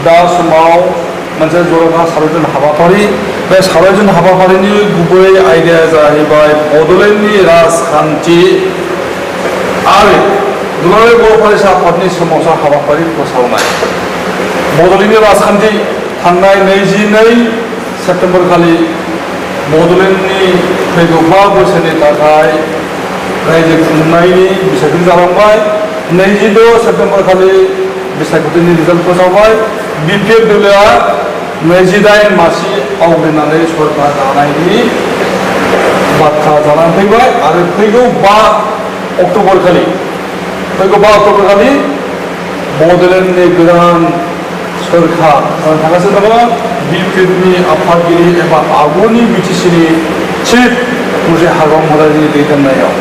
दा समाव मोनसे जर'खा सावरायजन हाबाफारि बे सावरायजन हाबाफारिनि गुबै आयदाया जाहैबाय बड'लेण्डनि राजखान्थि आरो दुलाराय बर' फरायसा आफादनि सोमावसार हाबाफारि फोसावनाय बड'लेण्डनि राजखान्थि थांनाय 22 सेप्तेम्बर खालि बड'लेण्डनि फैगौ 5 बोसोरनि थाखाय रायजो खुंनायनि बिसायख'थि जालांबाय 26 सेप्तेम्बर खालि बिसायख'थिनि रिजाल्ट फोसावबाय बिपिएफ दोलोआ 28 मासि आवग्रिनानै सरकार दानायनि बाथ्रा जानानै फैबाय आरो फैगौ 5 अक्ट'बर खालि बड'लेण्डनि गोदान सरकार थागासिनो दङ बिपिएफनि आफादगिरि एबा आगुनि बिटिसिनि चिफ मुजे हाग्राम महाराजनि दैदेननायाव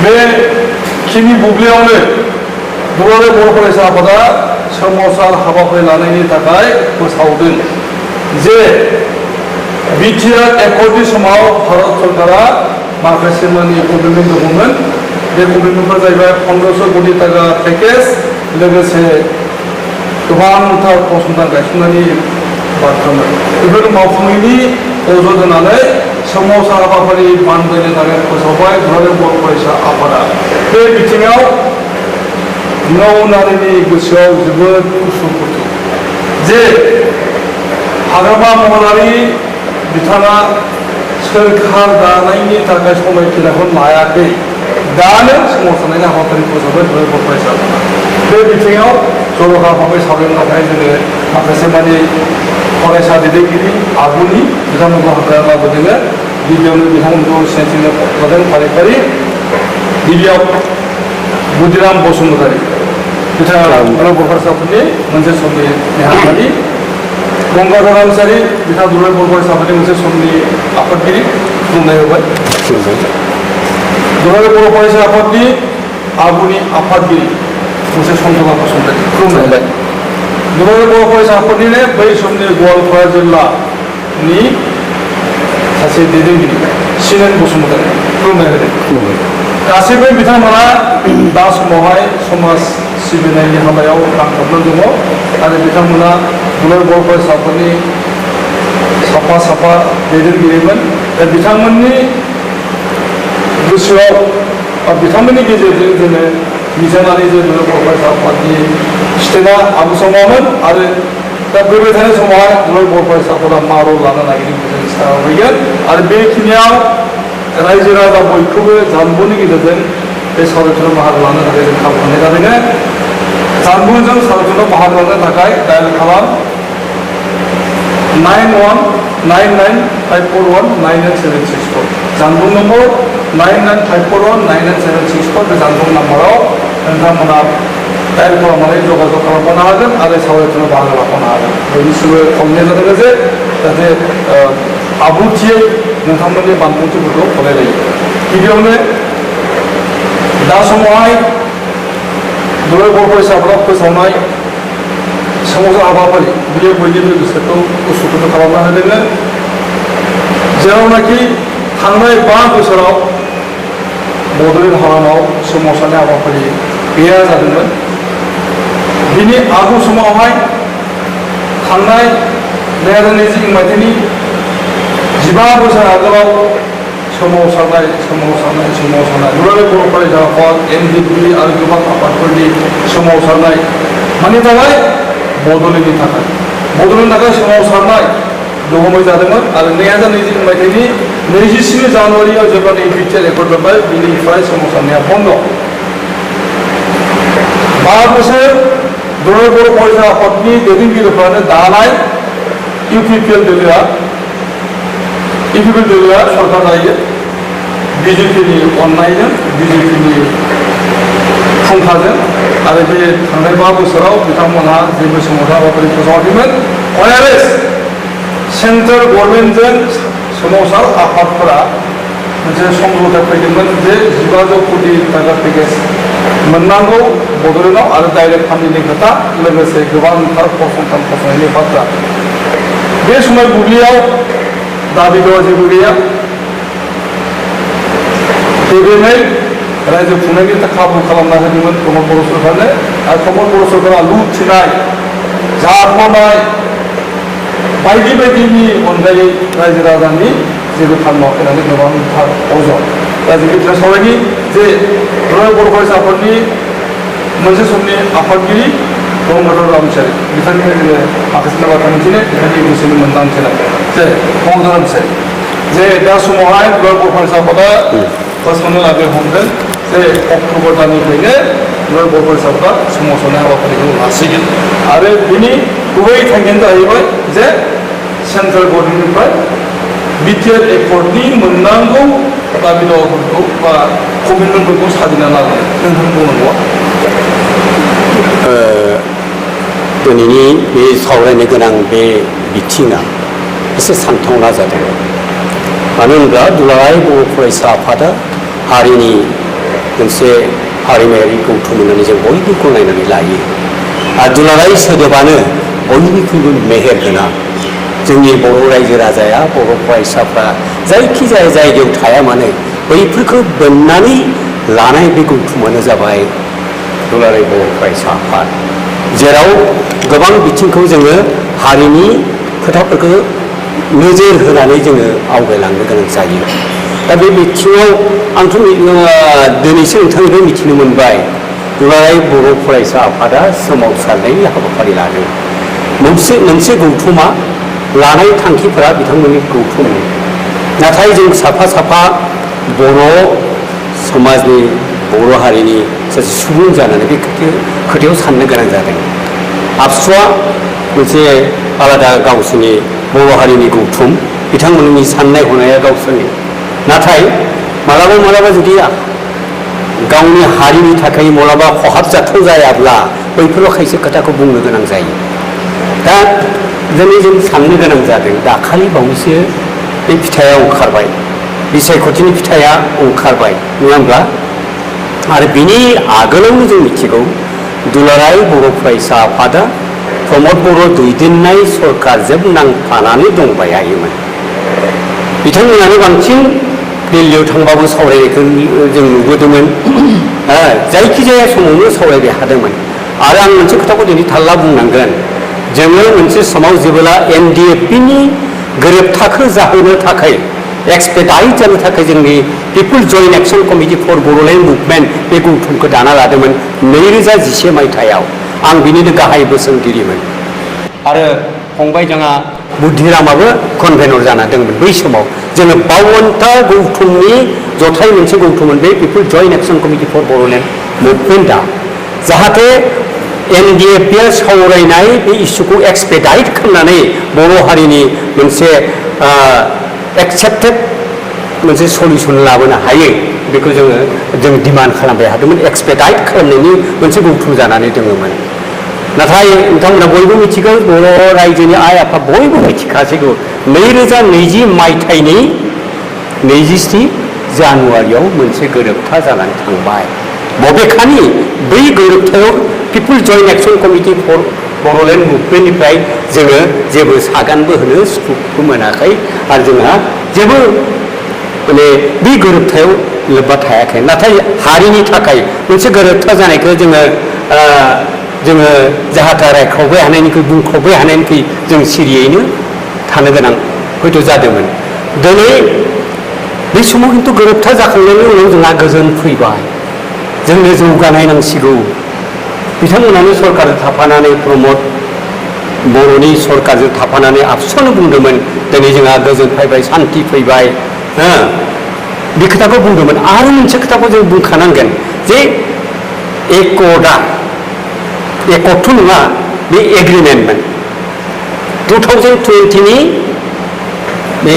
बेखिनि बुब्लियावनो दुलाराय बर' फरायसा आफादा सोमावसार हाबाफारि लानायनि थाखाय फोसावदों जे बिटिआर एकर्डनि समाव भारत सरकारा माखासे मानि कमिटमेन्ट दङमोन बे कमिटमेन्टफोरा जाहैबाय 1500 कोटि टाका पेकेज लोगोसे गोबांथार फसंथान गायसननायनि बाथ्रामोन बेफोर मावफुंनायनि अजद होनानै सोमावसार हाबाफारि बानजायनो थाखाय फोसावबाय दुलाराय बर' फरायसा आफादा बे बिथिङाव नौनारिनि गोसोआव जोबोद उसुखुथु जे हाग्रामा महरारि बिथाङा सोरखार दानायनि थाखाय समायखिराखौ लायाखै दानो सोमावसारनायनि हाबाफारि फोसावबाय दुलाराय बर' फरायसा आफादा बे बिथिङाव जर'खा भाबै सावरायनो थाखाय जोङो माखासे मानि फरायसा दैदेनगिरि आगुनि बिथांमोनखौ हाग्रा लाबोदोङो गिबियावनो बिथांमोनखौ सिनायथिनो लादों फारि फारि गिबियाव बुदिराम बसुमतारी बिथाङा दुलाराय बर' फरायसा आफादनि मोनसे समनि नेहाथारि गंगाधर नार्जारी बिथाङा दुलाराय बर' फरायसा आफादनि मोनसे समनि आफादगिरि खुलुमनाय होबाय दुलाराय बर' फरायसा आफादनि आगुनि आफादगिरि मोनसे समजोगा बसुमतारी खुलुमनाय होबाय दुलाराय बर' फरायसा आफादनिनो बै समनि गवालपारा जिल्लानि सासे दैदेनगिरि सिनेन बसुमतारी खुलुमनाय होदों गासैबो बिथांमोना दा समावहाय समाज सिबिनायनि हाबायाव नांथाबनानै दङ आरो बिथांमोना दुलाराय बर' फरायसा आफादनि साफा दैदेनगिरिमोन दा बिथांमोननि गोसोआव बिथांमोननि गेजेरजों जोङो मिजानानै जे दुलाराय बर' फरायसा आफादनि स्टेटआ आगु समावमोन आरो दा फैबाय थानाय समावहाय दुलाराय बर' फरायसा आफादा मा रल लानो नागिरदों जों सावरायगोन आरो बेखिनियाव रायजो राजा बयखौबो जानबुंनि गेजेरजों बे सावरायथियाव बाहागो लानो थाखाय जों खाबु होनाय जादों जानबुंजों सावरायथियाव बाहागो लानो थाखाय डायल खालाम 919954199764 जानबुं नम्बर 9954199764 बे जानबुं नाम्बाराव नोंथांमोना डायल खालामनानै जगाजग खालामनो हागोन आरो सावरायथियाव बाहागो लाफानो हागोन बयनिसिमबो खावलायनाय जादों जे जाहाथे आब्रुथियै नोंथांमोननि बानबुंथिफोरखौ फरायलायो गिबियावनो दा समावहाय दुलाराय बर' फरायसा आफादा फोसावनाय सोमावसार हाबाफारि बियो बयनिबो गोसोखौ उसुखुथु खालामना होदों जेरावनाखि थांनाय 5 बोसोराव बड'लेण्ड हालामाव सोमावसारनाय हाबाफारि गैया जादोंमोन बिनि आगु समावहाय थांनाय 2020 मायथाइनि 15 बोसोर आगोलाव सोमावसारनाय दुलाराय बर' फरायसा आफाद एनडिपि आरो गोबां आफादफोरनि सोमावसारनाय मानि थाखाय बड'लेण्डनि थाखाय सोमावसारनाय दहमै जादोंमोन आरो 2020 मायथाइनि 27 जानुवारियाव जेब्लानो बिटिआर एकर्ड जाबाय बिनिफ्राय सोमावसारनाया बन्द 5 बोसोर दुलाराय बर' फरायसा आफादनि दैदेनगिरिफ्रानो दानाय इउपिपिएल दोलोआ सरकार दायो बिजेपिनि अननायजों बिजेपिनि फुंखाजों आरो बे थांनाय 5 बोसोराव बिथांमोनहा जेबो सोमावसार हाबाफारि फोसावाखैमोन अयारेस सेन्ट्रेल गभर्नमेन्टजों सोमावसार आफादफोरा मोनसे समझौता फैदोंमोन जे 1500 कोटि टाका पेकेज मोननांगौ बड'लेण्डआव आरो डाइरेक्ट फान्डिंनि खोथा लोगोसे गोबांथार फसंथान फसंनायनि बाथ्रा बे समय बुब्लियाव दाबि दङ जेबो गैया फैनाय रायजो खुंनायनि खाबु खालामना होदोंमोन प्रमद बर' सरकारनो आरो प्रमद बर' सरकारा लुथिनाय जाख'नाय बायदि बायदिनि अनगायै रायजो राजानि जेबो फानमावाखै होननानै गोबांथार अजद दा जों बिथाङा सावरायनि जे दुलाराय बर' फरायसाफोरनि मोनसे समनि आफादगिरि गंगाधर रामचारि बिथांनिफ्राय जोङो माखासे बाथ्रा मिथिनो बिथांनि गोसोनि मोनदांथिनाय जे गंगाधर रामचारि जे दा समावहाय दुलाराय बर' फरायसा आफादा फोसावनो लागै हमदों जे अक्ट'बर दाननिफ्रायनो दुलाराय बर' फरायसा आफादा सोमावसारनाय हाबाफारिखौ लासिगोन आरो बिनि गुबै थांखियानो जाहैबाय जे सेन्ट्रेल गभर्नमेन्टनिफ्राय बिटिआर एकर्डनि मोननांगौ दाबि दावाफोरखौ बा कमिटमेन्टफोरखौ साजिना लानाय नोंथांनि बुंनांगौआ दिनैनि बे सावरायनो गोनां बे बिथिङा एसे सानथावना जादों मानो होनब्ला दुलाराय बर' फरायसा आफादा हारिनि मोनसे हारिमायारि गौथुम होननानै जों बयबो गनायनानै लायो आरो दुलाराय सोदोबानो बयनिख्रुइबो मेहेर गोनां जोंनि बर' रायजो राजाया बर' फरायसाफ्रा जायखिजाया जायगायाव थाया मानो बैफोरखौ बोननानै लानाय बे गौथुमानो जाबाय दुलाराय बर' फरायसा आफाद जेराव गोबां बिथिंखौ जोङो हारिनि खोथाफोरखौ नोजोर होनानै जोङो आवगायलांनो गोनां जायो दा बे बिथिङाव आंथ' दिनैसो नोंथांनिफ्राय मिथिनो मोनबाय दुलाराय बर' फरायसा आफादा सोमावसारनायनि हाबाफारि लादों मोनसे गौथुमा लानाय थांखिफोरा बिथांमोननि गौथुम नाथाय जों साफा साफा बर' समाजनि बर' हारिनि सासे सुबुं जानानै बे खोथायाव साननो गोनां जादों आबसुआ मोनसे आलादा गावसोरनि बर' हारिनि गौथुम बिथांमोननि साननाय हनाया गावसोरनि नाथाय मालाबा जुदि गावनि हारिनि थाखाय मालाबा खहाबजाथाव जायाब्ला बैफोराव खायसे खोथाखौ बुंनो गोनां जायो दा दिनै जों साननो गोनां जादों दाखालि बावैसो बे फिथाइया ओंखारबाय बिसायख'थिनि फिथाइया ओंखारबाय नङा होमब्ला आरो बिनि आगोलावनो जों मिथिगौ दुलाराय बर' फरायसा आफादा प्रमद बर' दैदेननाय सरकारजों नांफानानै दंबायायोमोन बिथांमोनानो बांसिन दिल्लीयाव थांबाबो सावरायनायखौ जों नुबोदोंमोन जायखिजाया समावनो सावरायबाय हादोंमोन आरो आं मोनसे खोथाखौ दिनै थाल्ला बुंनांगोन जोङो मोनसे समाव जेब्ला NDFBनि गोरोबथाखौ जाहोनो थाखाय एक्सपेडाइट जानो थाखाय जोंनि people joint action committee for Bodoland movement बे गौथुमखौ दाना लादोंमोन 2011 मायथाइयाव आं बिनिनो गाहाय बोसोनगिरिमोन आरो फंबाय जोंहा बुद्धिरामाबो कनभेनर जाना दंमोन बै समाव जोङो 52टा गौथुमनि जथाय मोनसे गौथुममोन बे people joint action committee for Bodoland मुभमेन्टआ जाहाथे NDFBआ सावरायनाय बे इस्युखौ एक्सपेडाइट खालामनानै बर' हारिनि मोनसे एक्सेप्टेड मोनसे सलिउसन लाबोनो हायो बेखौ जों डिमान्ड खालामबाय हादोंमोन एक्सपेडाइट खालामनायनि मोनसे गौथुम जानानै दङमोन नाथाय नोंथांमोना बयबो मिथिगौ बर' रायजोनि आइ आफा बयबो मिथिखासैगौ 2020 मायथाइनि 27 जानुवारियाव मोनसे गोरोबथा जानानै थांबाय बबेखानि बै गोरोबथायाव people joint action committee for Bodoland मुभमेन्टनिफ्राय जोङो जेबो सागानबो होनो सुखुबो मोनाखै आरो जोंहा जेबो माने बे गोरोबथायाव लोब्बा थायाखै नाथाय हारिनि थाखाय मोनसे गोरोबथा जानायखौ जोङो जाहाथा रायखावबाय हानायनिख्रुइ बुंखावबाय हानायनिख्रुइ जों सिरियैनो थानो गोनां हयथ' जादोंमोन दिनै बे समाव खिन्थु गोरोबथा जाखांनायनि उनाव जोंहा गोजोन फैबाय जोंनो जौगानाय नांसिगौ बिथांमोनानो सरकारजों थाफानानै प्रमद बर'नि सरकारजों थाफानानै आबसुआनो बुंदोंमोन दिनै जोंहा गोजोन फैबाय सान्थि फैबाय बे खोथाखौ बुंदोंमोन आरो मोनसे खोथाखौ जों बुंखानांगोन जे एकर्डथ' नङा बे एग्रिमेन्टमोन 2020नि बे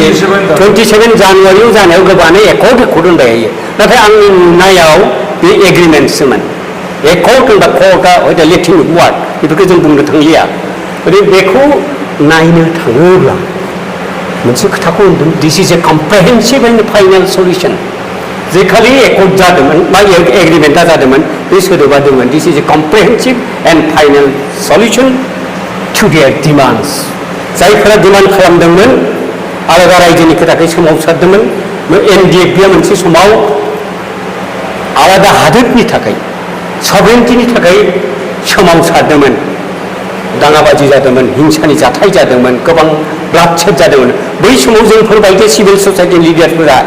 27 जानुवारियाव जानायाव गोबाङानो एकर्ड होनबाय नाथाय आंनि नुनायाव बे एग्रिमेन्टसोमोन एकर्ड होनबा कर्टआ हयथ' लेटिन वार्ड बेफोरखौ जों बुंनो थांलिया बेखौ नायनो थाङोब्ला मोनसे खोथाखौ होनदों this is a comprehensive and final solution जे खालि एकर्ड जादोंमोन बा एग्रिमेन्टआ जादोंमोन बे सोदोबा दंमोन this is a comprehensive and final solution to their demands जायफोरा डिमान्ड खालामदोंमोन आलादा रायजोनि खोथाखौ सोमावसारदोंमोन NDFBआ मोनसे समाव आलादा हादोरनि थाखाय सभरेन्टिनि थाखाय सोमावसारदोंमोन दाङाबाजि जादोंमोन हिंसानि जाथाय जादोंमोन गोबां ब्लाडशेड जादोंमोन बै समाव जोंफोरबायदि सिभिल ससाइटि लिडारफोरा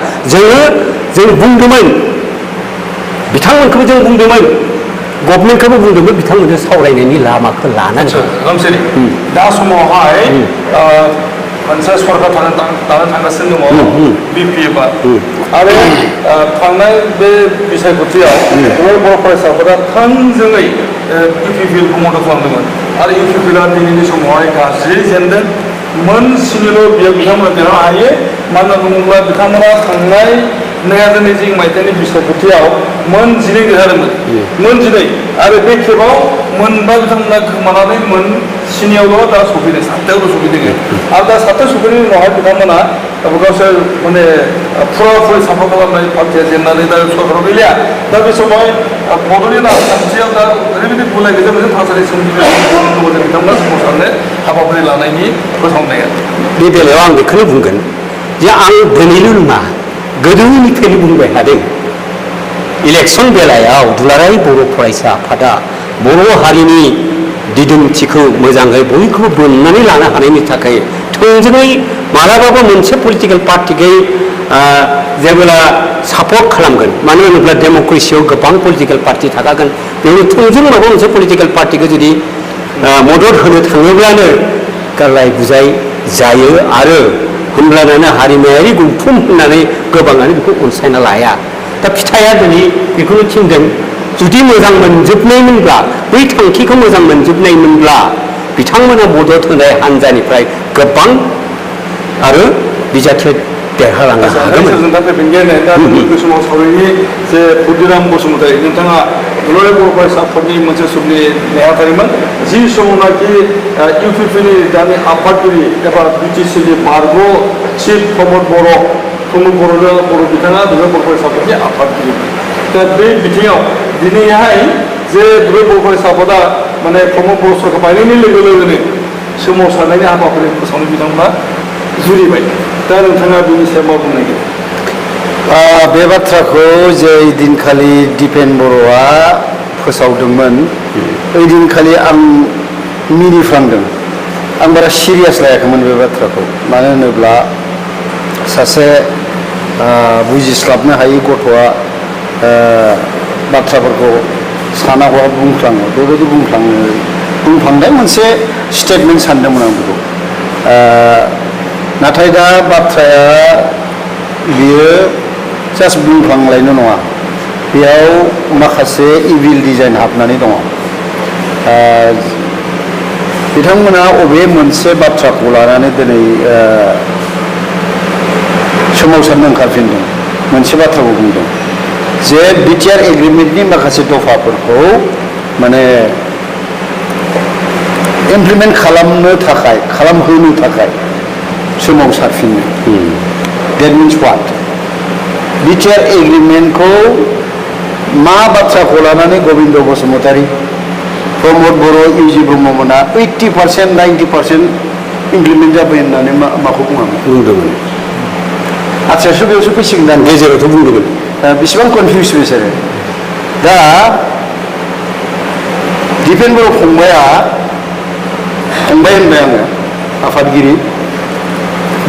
जों बुंदोंमोन बिथांमोनखौबो जों बुंदोंमोन गभर्नमेन्टखौबो बुंदोंमोन बिथांमोनजों सावरायनायनि लामाखौ लानांगौ रामसिरि दा समावहाय मोनसे सरकार दानो थांगासिनो दङ बिपिएफआ आरो थांनाय बे बिसायख'थियाव गोबां बर' फरायसाफोरा थोंजोङै इउपिपिएलखौ मदद खालामदोंमोन आरो इउपिपिएलआ दिनैनि समावहाय गाज्रि जेनदों मोनसेनिल' बेयाव बिथांमोना देरहानो हायो मानो होनना बुङोब्ला बिथांमोना थांनाय 2020 मायथाइनि बिसायख'थियाव मोन 12 देरहादोंमोन मोन 12 आरो बे खेबाव मोनबा बिथांमोना खोमानानै मोन 7आवल' दा सफैदों 7आवल' सफैदों आरो दा 7 सफैनायनि उनावहाय बिथांमोना गावसोर माने फुरा साफा खालामनाय पार्टिया जेननानै दा सरकाराव गैलिया दा बे समाव बड'लेण्ड आसामथियाव दा ओरैबायदि गुलाय गेजेर मोनसे थासारि सोमजिगासिनो दङ बिथांमोना सोमावसारनो हाबाफारि लानायनि फोसावनाया बे बेलायाव आं बेखौनो बुंगोन जे आं दिनैल' नङा गोदोनिफ्रायनो बुंबाय थादों इलेक्सन बेलायाव दुलाराय बर' फरायसा आफादा बर' हारिनि दिदोमथिखौ मोजाङै बयखौबो बोननानै लानो हानायनि थाखाय थोंजोङै मालाबाबो मोनसे पलिटिकेल पार्टिखै जेब्ला सापर्ट खालामगोन मानो होनोब्ला डेम'क्रेसियाव गोबां पलिटिकेल पार्टि थाखागोन बेयाव थोंजों माबा मोनसे पलिटिकेल पार्टिखौ जुदि मदद होनो थाङोब्लानो गारलाय गुजाय जायो आरो होमब्लानो हारिमायारि गौथुम होननानै गोबाङानो बेखौ अनसायना लाया दा फिथाइया दिनै बेखौनो थिनदों जुदि मोजां मोनजोबनायमोनब्ला बै थांखिखौ मोजां मोनजोबनायमोनब्ला बिथांमोना मदद होनाय हान्जानिफ्राय गोबां आरो बिजाथिया देरहालांनो हागौमोन बे समाव सावरायनि जे बुद्धिराम बसुमतारी नोंथाङा दुलाराय बर' फरायसा आफादनि मोनसे समनि नेहाथारिमोन जि समावनाखि इउपिपिनि दानि आफादगिरि एबा बिटिसिनि बारग' चिफ प्रमद बर' बिथाङा दुलाराय बर' फरायसा आफादनि आफादगिरिमोन दा बे बिथिङाव दिनैहाय जे दुलाराय बर' फरायसा आफादा माने प्रमद बर' सरकार बायनायनि लोगो लोगोनो सोमावसारनायनि हाबाफारि फोसावनो बिथांमोना जुरिबाय दा नोंथाङा बेनि सायाव मा बुंनो नागिरो बे बाथ्राखौ जे दिनखालि दिपेन बर'आ फोसावदोंमोन ओइ दिनखालि आं मिनिफ्रांदों आं बारा सिरियास लायाखैमोन बे बाथ्राखौ मानो होनोब्ला सासे बुजिस्लाबनो हायै गथ'आ बाथ्राफोरखौ साना हवा बुंफ्लाङो बेबायदि बुंफ्लांनाय मोनसे स्टेटमेन्ट सानदोंमोन आं बेखौ नाथाय दा बाथ्राया बियो जास्ट बुंफ्लांलायनो नङा बेयाव माखासे इभिल डिजाइन हाबनानै दङ बिथांमोना अबे मोनसे बाथ्राखौ लानानै दिनै सोमावसारनो ओंखारफिनदों मोनसे बाथ्राखौ बुंदों जे बिटिआर एग्रिमेन्टनि माखासे दफाफोरखौ माने इमप्लिमेन्ट खालामहोनो थाखाय सोमावसारफिननो देट मिन्स वाट बिटिआर एग्रिमेन्टखौ मा बाथ्राखौ लानानै गबिन्द बसुमतारी प्रमद बर' इउजि ब्रह्ममोना 80% 90% इमप्लिमेन्ट जाबाय होननानै माखौ बुंदोंमोन आच्चासो बेयावसो फैसिगोन दा गेजेरावथ' बुंदोंमोन बेसेबां कनफिउस बिसोरो दा दिपेन बर' फंबाय होनबाय आङो आफादगिरि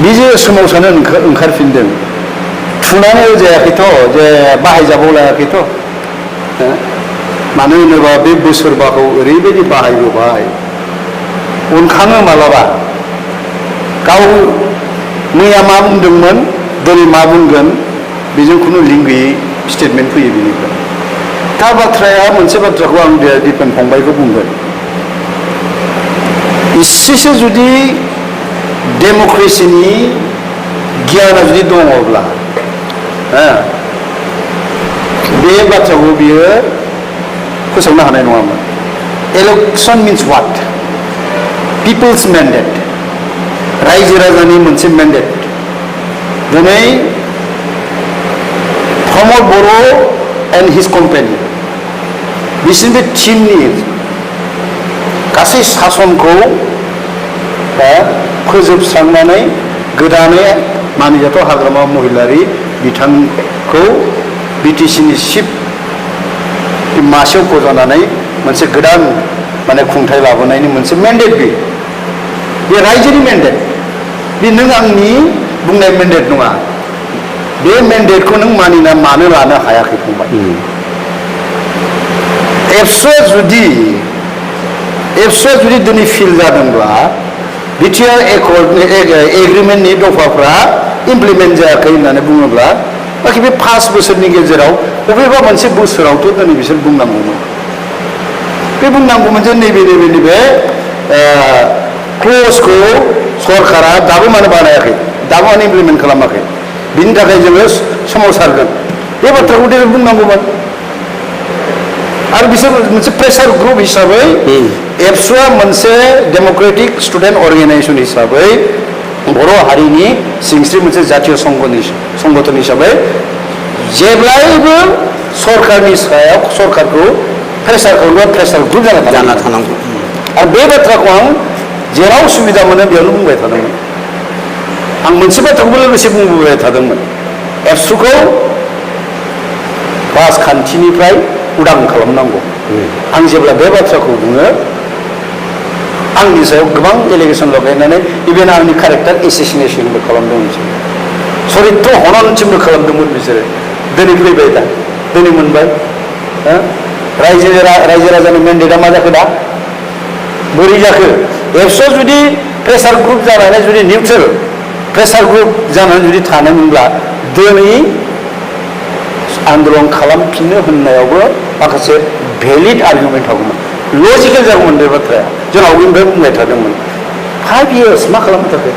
बे जे सोमावसारनो ओंखारफिनदों थुनानै जायाखैथ' जे बाहायजाबाव लायाखैथ' मानो होनोबा बे बोसोरबाखौ ओरैबायदि बाहायबोबाय उनखाङो मालाबा गाव मैया मा बुंदोंमोन दिनै मा बुंगोन बेजों खुनु लिंक गैयै स्टेटमेन्ट फैयो बेनिफ्राय दा बाथ्राया मोनसे बाथ्राखौ आं दिपेन फंबायखौ बुंगोन इसेसो जुदि डेम'क्रेसिनि गियाना जुदि दङब्ला बे बाथ्राखौ बियो फोसावनो हानाय नङामोन election means what people's mandate रायजो राजानि मोनसे मेन्डेट दिनै Pramod Boro' and his company बिसोरनि बे टिमनि गासै सासनखौ फोजोबस्रांनानै गोदानै मानिजाथाव हाग्रामा महिलारि बिथांखौ बिटिसिनि चिफ मासेयाव फज'नानै मोनसे गोदान माने खुंथाय लाबोनायनि मोनसे मेन्डेट बे रायजोनि मेन्डेट बे नों आंनि बुंनाय मेन्डेट नङा बे मेन्डेटखौ नों मानिना मानो लानो हायाखै फंबाय एबसुआ जुदि दिनै फिल जादोंब्ला बिटिआर एग्रिमेन्टनि दफाफ्रा इमप्लिमेन्ट जायाखै होननानै बुङोब्ला बाखि बे 5 बोसोरनि गेजेराव बबेबा मोनसे बोसोरावथ' दिनै बिसोर बुंनांगौमोन बे बुंनांगौमोन जे नैबे क्लजखौ सरकारा दाबो मानो बानायाखै दाबो मानो इमप्लिमेन्ट खालामाखै बिनि थाखाय जोङो सोमावसारगोन बे बाथ्राखौ दिनै बुंनांगौमोन आरो बिसोर मोनसे प्रेसार ग्रुप हिसाबै एबसुआ मोनसे डेम'क्रेटिक स्टुडेन्ट अर्गेनाइजेसन हिसाबै बर' हारिनि सिंस्रि मोनसे जातीय संगठन हिसाबै जेब्लायबो सरकारनि सायाव सरकारखौ प्रेसार खालामोबा प्रेसार ग्रुप जाना थानांगौ आरो बे बाथ्राखौ आं जेराव सुबिदा मोनो बेयावनो बुंबाय थादोंमोन आं मोनसे बाथ्राखौबो लोगोसे बुंबोबाय थादोंमोन एबसुखौ राजखान्थिनिफ्राय उदां खालामनांगौ आं जेब्ला बे बाथ्राखौ बुङो आंनि सायाव गोबां एलिगेसन लगायनानै इभेन आंनि केरेक्टार एसेसिनेसनबो खालामदोंमोन सरित्र हननसिमबो खालामदोंमोन बिसोरो दिनै फैबाय दा दिनै मोनबाय रायजो राजानि मेन्डेटआ मा जाखो दा बोरै जाखो एबसुआ जुदि प्रेसार ग्रुप जानानै जुदि निउट्रेल प्रेसार ग्रुप जानानै जुदि थानायमोनब्ला दिनै आन्दलन खालामफिननो होननायावबो माखासे भेलिड आर्गुमेन्ट थागौमोन लजिकेल जागौमोन बे बाथ्राया जों आवगायनिफ्राय बुंबाय थादोंमोन 5 इयार्स मा खालामनो थाखाय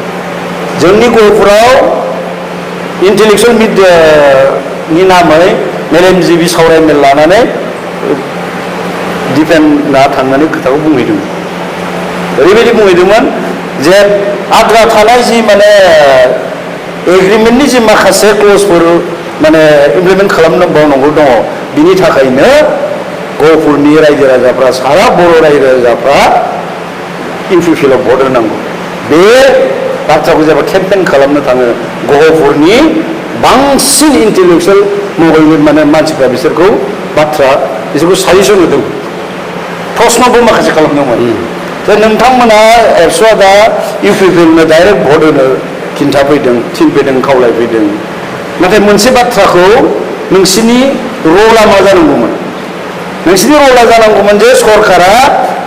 जोंनि गहपुराव इन्टेलेक्सुयेल मिडियानि नामै मेलेमजिबि सावरायमेल लानानै दिपेनआ थांनानै खोथाखौ बुंहैदोंमोन ओरैबायदि बुंहैदोंमोन जे आद्रा थानाय जि माने एग्रिमेन्टनि जि माखासे क्लजफोर माने इमप्लिमेन्ट खालामनो बावनांगौ दङ बिनि थाखायनो गहपुरनि रायजो राजाफ्रा सारा बर' रायजो राजाफ्रा इउपिपिएलआव भट होनांगौ बे बाथ्राखौ जेब्ला केम्पेन खालामनो थाङो गहपुरनि बांसिन इन्टेलेक्सुयेल महरनि माने मानसिफ्रा बिसोरखौ साजेसन होदों प्रश्नबो माखासे खालामदोंमोन जे नोंथांमोना एबसुआ दा इउपिपिएलनो डाइरेक्ट भट होनो खिन्थाफैदों थिनफैदों खावलायफैदों नाथाय मोनसे बाथ्राखौ नोंसिनि रला मा जानांगौमोन नोंसिनि रला जानांगौमोन जे सरकारा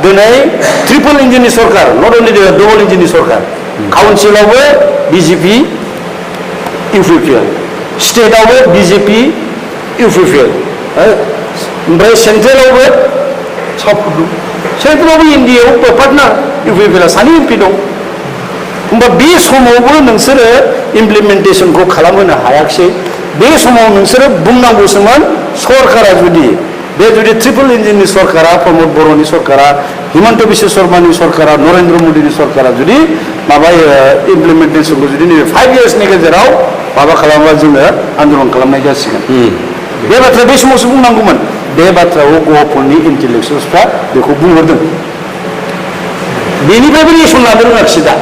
दिनै ट्रिपल इन्जिननि सरकार नट अनलि डबल इन्जिननि सरकार काउन्सिलावबो बिजेपि इउपिपिएल स्टेटआवबो बिजेपि इउपिपिएल ओमफ्राय सेन्ट्रेलावबो सेन्ट्रेलावबो इन्डियायाव पार्टनार इउपिपिएलआ सानै एमपि दं होमबा बे समावबो नोंसोरो इमप्लिमेन्टेसनखौ खालामहोनो हायाखिसै बे समाव नोंसोरो बुंनांगौसोमोन सरकारा जुदि ट्रिपल इन्जिननि सरकारा प्रमद बर'नि सरकारा हिमन्त बिश्व शर्मानि सरकारा नरेन्द्र मदिनि सरकारा जुदि माबा इमप्लिमेन्टेसनखौ जुदि नैबे 5 इयार्सनि गेजेराव माबा खालामोबा जोङो आन्दलन खालामनाय जासिगोन बे बाथ्राया बे समावसो बुंनांगौमोन बे बाथ्राखौ गहपुरनि इन्टेलेक्सुयेल्सफ्रा बेखौ बुंहरदों बेनिफ्रायबो लेसन लानो रोङाखिसै दा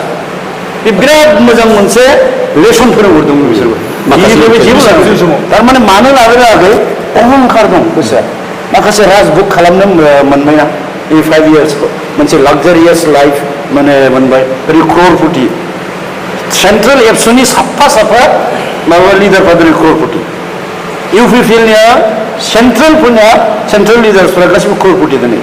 बे बिराद मोजां मोनसे लेसन फोरोंहरदोंमोन बिसोरबो थारमाने मानो लानो रोङाखै अहंखार दं गोसोआ माखासे राजभोग खालामनो मोनबायना बे 5 इयार्सखौ मोनसे लाक्जारियास लाइफ माने मोनबाय ओरै क्ररपति सेन्ट्रेल एबसुनि साफा माबा लिडारफ्रा दिनै क्ररपति इउपिपिएलनिया सेन्ट्रेल लिडार्सफ्रा गासिबो क्ररपति दिनै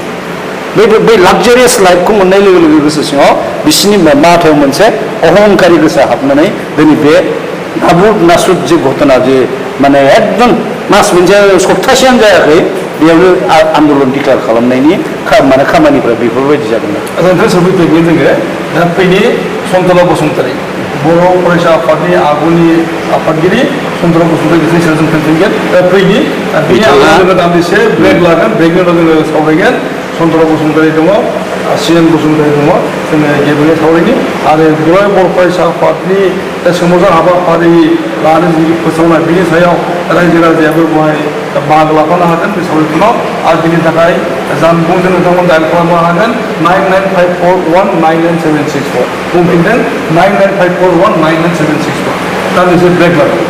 बै लाक्जारियास लाइफखौ मोननाय लोगो लोगो गोसो सिङाव बिसिनि माथायाव मोनसे अहंकारि गोसो हाबनानै दिनै बे नाबुर नासुद जे घटना जे माने एकदम मास मोनसे सप्तासेयानो जायाखै बेयावनो आन्दलन डिक्लेयार खालामनायनि माने खामानिफ्रा बेफोरबायदि जादोंमोन नोंथां सफैफैगोन जोङो दा फैनि सन्तला बसुमतारी बर' फरायसा आफादनि आगुनि आफादगिरि सन्तला बसुमतारी बिसोरनि सायाव जों खोन्थागोन दा फैनि बिनि आगोल जोङो दान्दिसे ब्रेक लागोन ब्रेकनि उनाव जोङो सावरायगोन सन्तला बसुमतारी दङ सिएन बसुमतारी दङ जोङो गेजेरजों सावरायनि आरो दुलाराय बर' फरायसा आफादनि सोमावसार हाबाफारि लानो जि फोसावनाय बिनि सायाव रायजो राजायाबो बेवहाय बाहागो लाफानो हागोन बे सावरायनायाव आरो बिनि थाखाय जानबुंजों नोंथांमोन डायल खालामनो हागोन 9954199764 बुंफिनदों 9954199764 दा बिसोर ब्रेक लागोन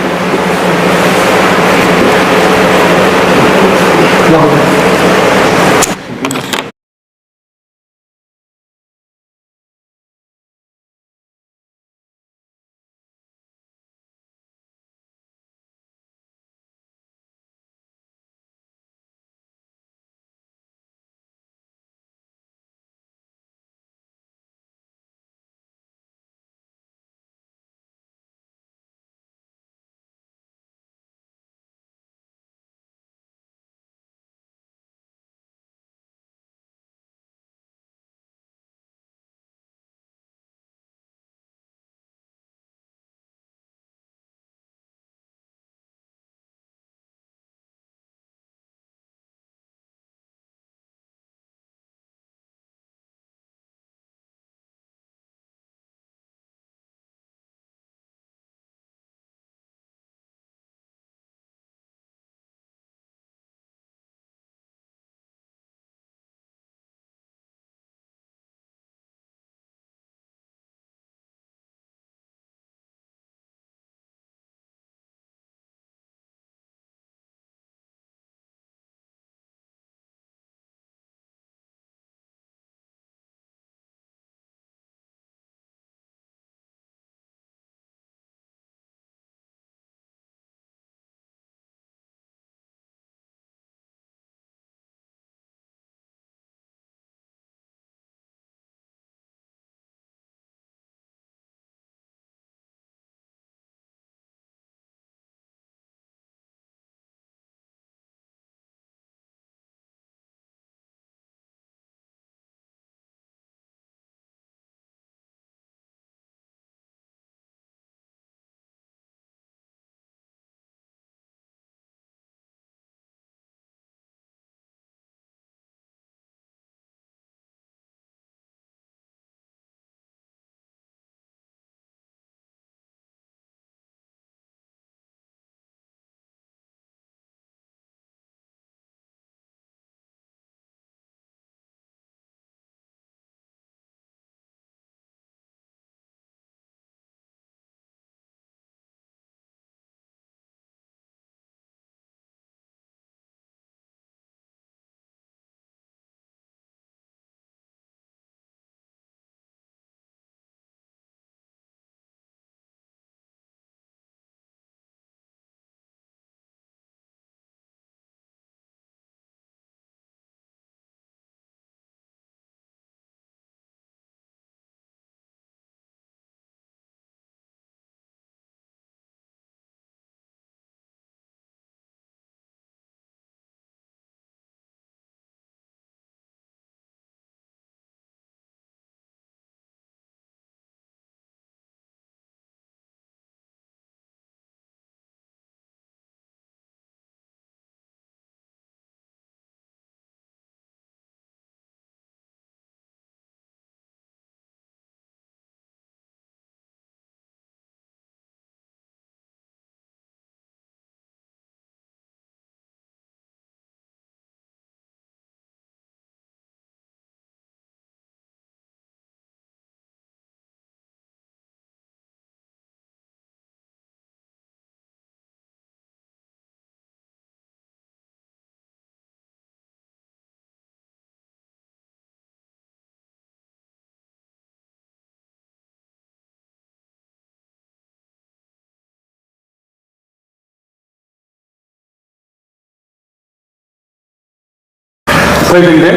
फैदों दे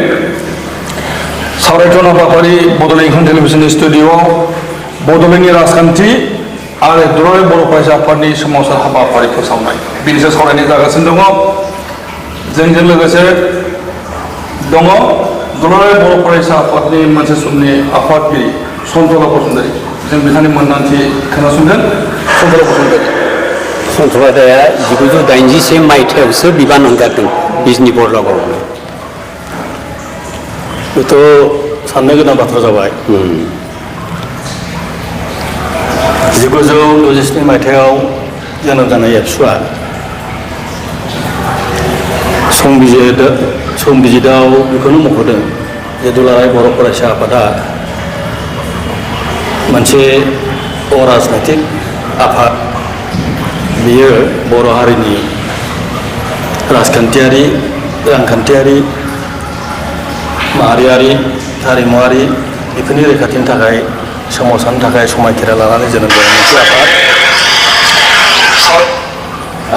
सावरायथाव हाबाफारि बड'लेण्ड इंखं टेलिभिजननि स्टुडिअ'आव बड'लेण्डनि राजखान्थि आरो दुलाराय बर' फरायसा आफादनि सोमावसार हाबाफारि फोसावनाय बेनि सायाव सावरायनाय जागासिनो दङ जोंजों लोगोसे दङ दुलाराय बर' फरायसा आफादनि मोनसे समनि आफादगिरि सन्तला बसुमतारी जों बिथांनि मोन्दांथि खोनासंगोन सन्तला बसुमतारी सन्त्रलादाया 1981 मायथाइयावसो बिबान मोनगारदों बिजनि बरलागावआवनो बेथ' साननो गोनां बाथ्रा जाबाय 1967 मायथाइयाव जोनोम जानाय एबसुआ संबिजिदाव बेखौनो मख'दों जे दुलाराय बर' फरायसा आफादा मोनसे अराजनैतिक आफाद बियो बर' हारिनि राजखान्थियारि रांखान्थियारि माहारियारि हारिमुवारि बेफोरनि रैखाथिनि थाखाय सोमावसारनो थाखाय समायखेरा लानानै जोनोम जानाय मोनसे आफाद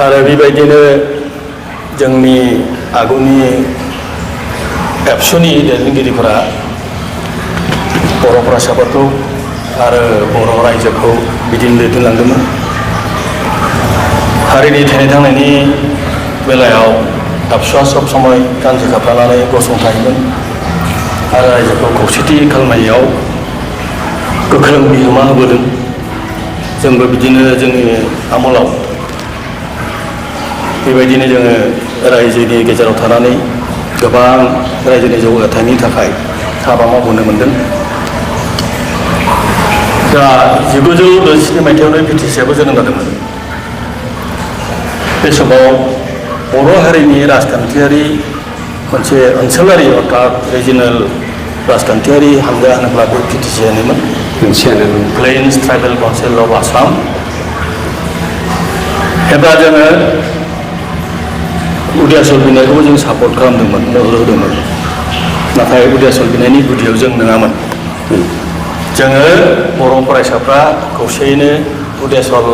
आरो बेबायदिनो जोंनि आगुनि एबसुनि दैदेनगिरिफोरा बर' फरायसाफोरखौ आरो बर' रायजोखौ बिदिनो दैदेनलांदोंमोन हारिनि थैनाय थांनायनि बेलायाव एबसुआ सब समय गांसो खाफ्रानानै गसंथायोमोन आरो रायजोखौ खौसेथि खालामनायाव गोख्रों बिहोमा होबोदों जोंबो बिदिनो जोंनि आमोलाव बेबायदिनो जोङो रायजोनि गेजेराव थानानै गोबां रायजोनि जौगाथायनि थाखाय हाबा मावबोनो मोन्दों दा 1967 मायथाइयावनो बिटिसिआबो जोनोम जादोंमोन बे समाव बर' हारिनि राजखान्थियारि मोनसे ओनसोलारि अर्थात रिजनेल राजखान्थियारि हानजा होनोब्ला बे बिटिसिआनोमोन plains tribal council of Assam एबा जोङो उदियासल बिनायखौबो जों सापर्ट खालामदोंमोन मदद होदोंमोन नाथाय उदियासल बिनायनि गुदियाव जों नङामोन जोङो बर' फरायसाफ्रा खौसेयैनो उदियासल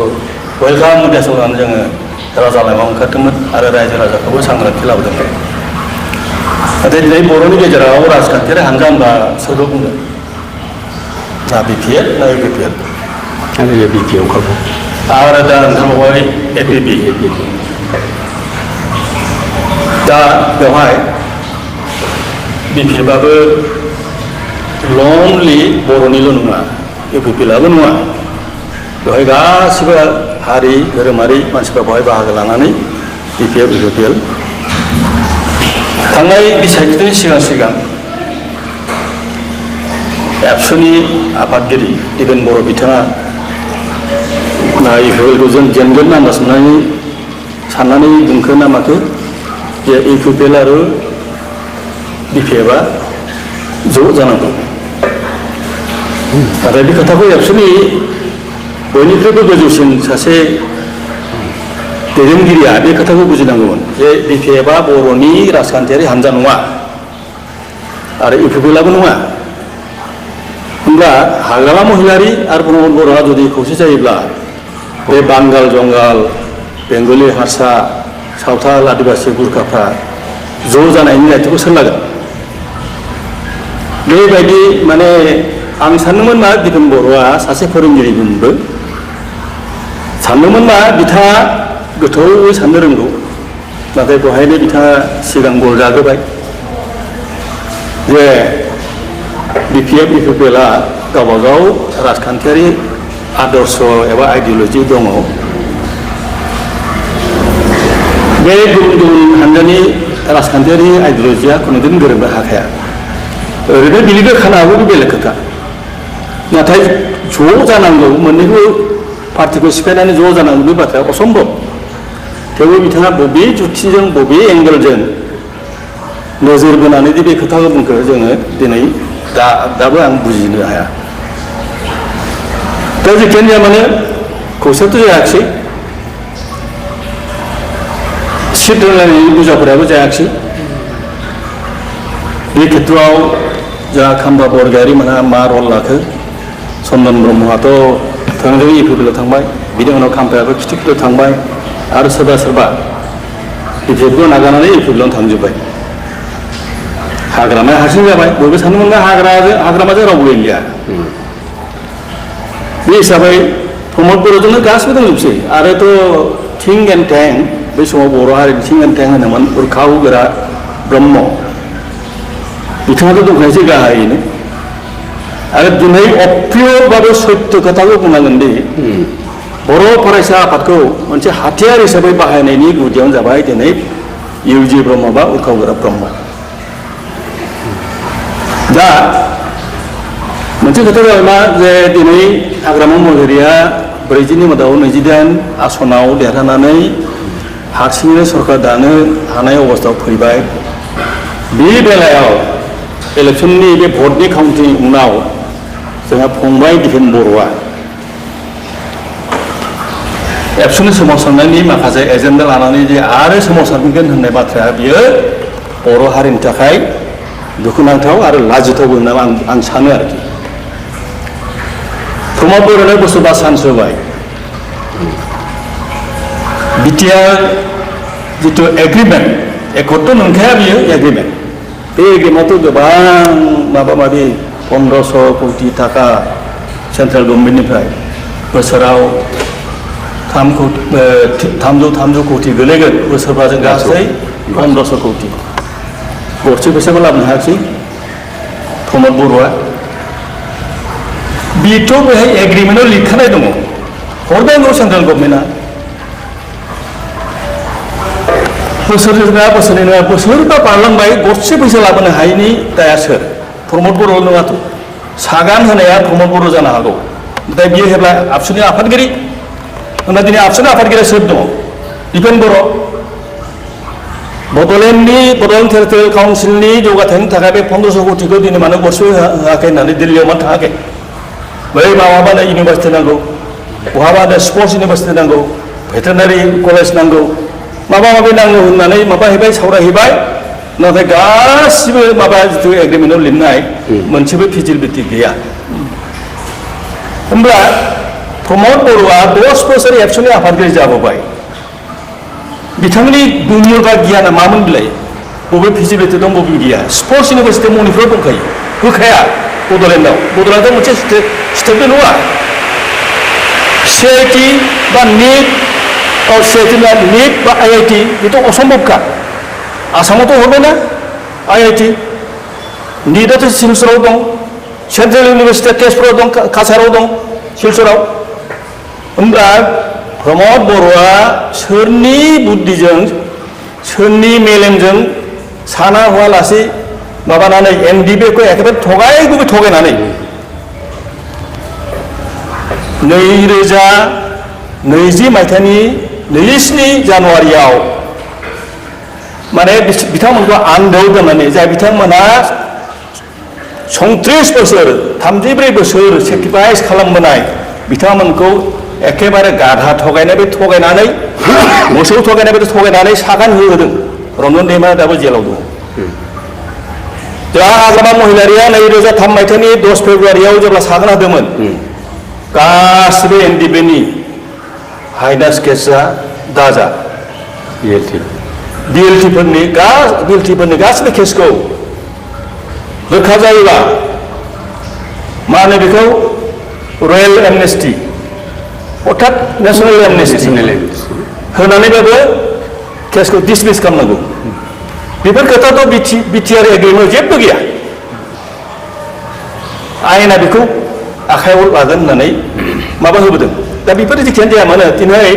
वेलकाम उदियासल होनानै जोङो राजा लामायाव ओंखारदोंमोन आरो रायजो राजाखौबो सांग्रांथि लाबोदोंमोन नाथाय दिनै बर'नि गेजेराव राजखान्थियारि हानजा होनबा सोरखौ बुंदों ना बिपिएल ना इउपिपिएल आरो दा ओंखारबावबाय एपिपि दा बेवहाय बिपिएफआबो लनलि बर'निल' नङा इउपिपिएलआबो नङा बेवहाय गासिबो हारि धोरोमारि मानसिफ्रा बेवहाय बाहागो लानानै बिपिएफ इउपिपिएल थांनाय बिसायख'थिनि सिगां एबसुनि आफादगिरि दिपेन बर' बिथाङा इउपिपिएलखौ जों जेनगोन होनना साननानै बुंखो ना माखो जे इउपिपिएल आरो बिपिएफआ ज' जानांगौ नाथाय बे खोथाखौ एबसुनि बयनिख्रुइबो गोजौसिन सासे दैदेनगिरिया बे खोथाखौ बुजिनांगौमोन जे बिपिएफआ बर'नि राजखान्थियारि हानजा नङा आरो इउपिपिएलआबो नङा होमब्ला हाग्रामा महिलारि आरो प्रमद बर'आ जुदि खौसे जायोब्ला बे बांगाल जंगाल बेंगलि हारसा सावथाल आदिबासि गुरखाफ्रा ज' जानायनि दायथ'खौ सोर लागोन बेबायदि माने आं सानदोंमोन मा दिपेन बर'आ सासे फोरोंगिरिमोनबो सानदोंमोन मा बिथाङा गोथौयै साननो रोंगौ नाथाय बेवहायनो बिथाङा सिगां गल जाग्रोबाय जे बिपिएफ इउपिपिएलआ गावबागाव राजखान्थियारि आदर्श एबा आइडिय'लजि दङ बे गुबुन गुबुन हानजानि राजखान्थियारि आइडिय'लजिया खुनुदिन गोरोबनो हाखाया ओरैनो बिनिबो खानो हागौ बे बेलेग खोथा नाथाय ज' जानांगौ मोननैबो पार्टिखौ सिफायनानै ज' जानांगौ बे बाथ्राया असम्भब थेवबो बिथाङा बबे जुक्तिजों बबे एंगेलजों नोजोर बोनानै बे खोथाखौ बुंखो जोङो दिनै दाबो आं बुजिनो हाया दा जिखियानो जाया माने खौसेथ' जायाखिसै सिट रानलायनायनि बुजाफोराबो जायाखिसै बे खेत्रआव जोंहा खाम्बा बरगयारि मोनहा मा रल लाखो चन्दन ब्रह्मआथ' थोंजोङै इउपिपिएलआव थांबाय बिनि उनाव खाम्फायाबो खिथिखिलियाव थांबाय आरो सोरबा बिपिएफखौ नागारनानै इउपिपिएलआवनो थांजोब्बाय हाग्रामाया हारसिं जाबाय बयबो सानदोंमोन हाग्रामाजों रावबो गैलिया बे हिसाबै प्रमद बर'जोंनो गासिबो दंजोबसै आरोथ' थिं एन्ड टें बै समाव बर' हारिनि थिं एन्ड टें होनोमोन उरखाव गोरा ब्रह्म बिथाङाथ' दंखायोसै गाहायैनो आरो दिनै अप्रियबाबो सत्य खोथाखौ बुंनांगोन दि बर' फरायसा आफादखौ मोनसे हाथियार हिसाबै बाहायनायनि गुदियावनो जाबाय दिनै इउजि ब्रह्म बा उरखाव गोरा ब्रह्म दा मोनसे खोथा जाबाय मा जे दिनै हाग्रामा महिलारिया 40नि मादाव 28 आसनाव देरहानानै हारसिङैनो सरकार दानो हानाय अबस्थायाव फैबाय बे बेलायाव इलेक्सननि बे भटनि काउन्टिं उनाव जोंहा फंबाय दिपेन बर'आ एबसुनि सोमावसारनायनि माखासे एजेन्डा लानानै जे आरो सोमावसारगोन होननाय बाथ्राया बियो बर' हारिनि थाखाय दुखुनांथाव आरो लाजिथावबो होनना आं सानो आरोखि प्रमद बर'नो बोसोरबा चान्स होबाय बिटिआर जिथु एग्रिमेन्ट एकर्डथ' नंखाया बियो एग्रिमेन्ट बे एग्रिमेन्टआव गोबां माबा माबि 1500 कोटि थाखा सेन्ट्रेल गभर्नमेन्टनिफ्राय बोसोराव 300 कोटि गोलैगोन बोसोरबाजों गासै 1500 कोटि गरसे फैसाबो लाबोनो हायाखिसै प्रमद बर'आ बेथ' बेहाय एग्रिमेन्टआव लिरखानाय दङ हरनांगौ सेन्ट्रेल गभर्नमेन्टआ बोसोरनै नङा बोसोरबा बारलांबाय गरसे फैसा लाबोनो हायैनि दाया सोर प्रमद बर' नङाथ' सागान होनाया प्रमद बर' जानो हागौ दा बियो हेब्ला आबसुनि आफादगिरि होनबा दिनै आबसुनि आफादगिरिया सोर दङ दिपेन बर' बड'लेण्ड टेरिटरियेल काउन्सिलनि जौगाथायनि थाखाय बे 1500 कोटिखौ दिनै मानो गरसे होआखै होननानै दिल्लीयाव मानो थाङाखै बै माबानो इउनिभार्सिटि नांगौ बहाबानो स्पर्ट्स इउनिभार्सिटि नांगौ भेटेनारि कलेज नांगौ माबा माबि नांगौ होननानै माबाहैबाय सावरायहैबाय नाथाय गासिबो माबा जिथु एग्रिमेन्टआव लिरनाय मोनसेबो फिजिबिलिटि गैया होमब्ला प्रमद बर'आ 10 बोसोर एबसुनि आफादगिरि जाबोबाय बिथांनि गुन बा गियाना मामोन बिलाय बबे फिजिबिलिटि दं बबे गैया स्पर्ट्स इउनिभार्सिटि मणिपुराव दंखायो होखाया बड'लेण्डआव मोनसे स्टेटबो नङा CIT बा NEET CIT बा NEET बा IIT बेथ' असम्भबखा आसामावथ' हरबायना IIT NEETआथ' सिलचराव दं सेन्ट्रेल इउनिभार्सिटिया तेजपुराव दं काछाराव दं सिलचराव होमब्ला प्रमद बर'आ सोरनि बुद्धिजों सोरनि मेलेमजों साना हवालासे माबानानै NDBखौ एखेबारे थगायनानै 2020 मायथाइनि 27 जानुवारियाव माने बिथांमोनखौ आन्दोआव दोननानै जाय बिथांमोना 36 बोसोर 34 बोसोर सेक्रिफाइस खालामबोनाय बिथांमोनखौ एखेबारे गाधा थगायनानै मोसौ थगायनानै सागान होहोदों रन्जन दैमारिया दाबो जेलाव दं जोंहा हाग्रामा महिलारिया 2003 मायथाइनि 10 फेब्रुवारियाव जेब्ला सागान होदोंमोन गासिबो NDBनि हाइनास केसआ दाजा BLTफोरनि गासिबो केसखौ रोखा जायोबा मा होनो बेखौ रयेल एमनेस्टि अर्थात नेशनेल एमनेस्टि होनानैबाबो केसखौ डिसमिस खालामनांगौ बेफोर खोथाथ' बिटिआर एग्रिमेन्टआव जेबो गैया आयेना बेखौ आखायाव लागोन होननानै माबा होबोदों दा बेफोर जेखियानो जाया मानो दिनै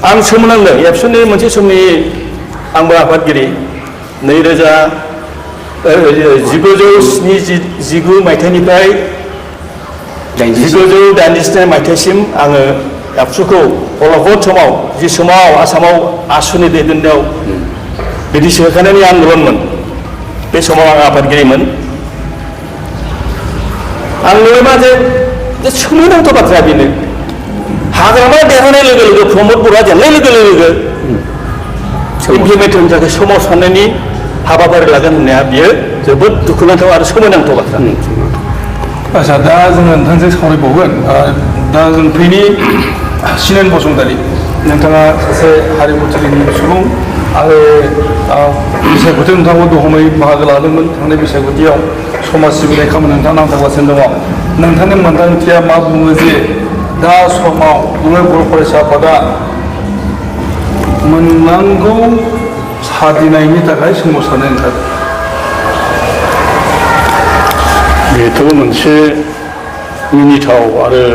आं सोमोनांदों एबसुनि मोनसे समनि आंबो आफादगिरि 1979 मायथाइनिफ्राय 1987 मायथाइसिम आङो एबसुखौ अलखद समाव जि समाव आसामाव आसुनि दैदेननायाव बिटिसि होखानायनि आन्दलनमोन बे समाव आं आफादगिरिमोन आं नुयो मा जे सोमोनांथाव बाथ्राया बेनो हाग्रामा देरहानाय लोगो लोगो प्रमद बर'आ जेननाय लोगो लोगो इमप्लिमेन्ट होनो थाखाय सोमावसारनायनि हाबाफारि लागोन होननाया बियो जोबोद दुखुनांथाव आरो सोमोनांथाव बाथ्रा आच्छा दा जोङो नोंथांजों सावरायबावगोन दा जों फैनि सिनेन बसुमतारी नोंथाङा सासे हारिमुथिलिनि सुबुं आरो बिसायख'थि नोंथांखौ दहमै बाहागो लादोंमोन थांनाय बिसायख'थियाव समाज सिबिनाय खामानि नोंथाङा नांथाबगासिनो दङ नोंथांनि मोन्दांथिया मा बुङो जे दा समाव दुलाराय बर' फरायसा आफादा मोननांगौ सादिनायनि थाखाय सोमावसारनाय ओंखारो बेथ' मोनसे मिनिथाव आरो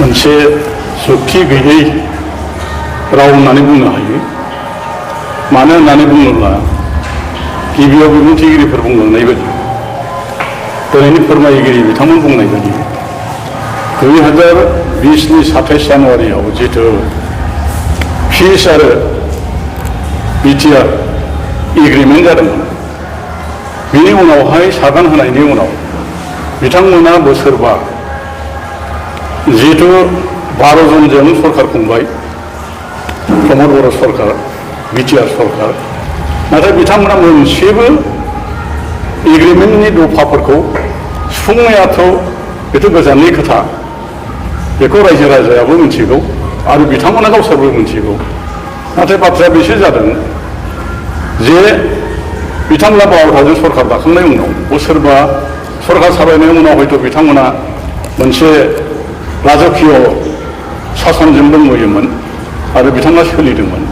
मोनसे जुक्ति गैयै राव होननानै बुंनो हायो मानो होननानै बुङोब्ला गिबियाव बिबुंथिगिरिफोर बुंलांनाय बायदि दिनैनि फोरमायगिरि बिथांमोन बुंनाय बायदि 2020नि 27 जानुवारियाव जिथु फिस आरो बिटिआर एग्रिमेन्ट जादोंमोन बेनि उनावहाय सागान होनायनि उनाव बिथांमोना बोसोरबा जिहेतु 12 जनजों सरकार खुंबाय प्रमद बर' सरकार बिटिआर सरकार नाथाय बिथांमोना मोनसेबो एग्रिमेन्टनि दफाफोरखौ सुफुंनायाथ' बेथ' गोजाननि खोथा बेखौ रायजो राजायाबो मिथिगौ आरो बिथांमोना गावसोरबो मिथिगौ नाथाय बाथ्राया बेसो जादों जे बिथांमोना 12थाजों सरकार दाखांनायनि उनाव बोसोरबा सरकार सालायनायनि उनाव हयथ' बिथांमोना मोनसे राजकीय सासनजों दंबोयोमोन आरो बिथाङा सोलिदोंमोन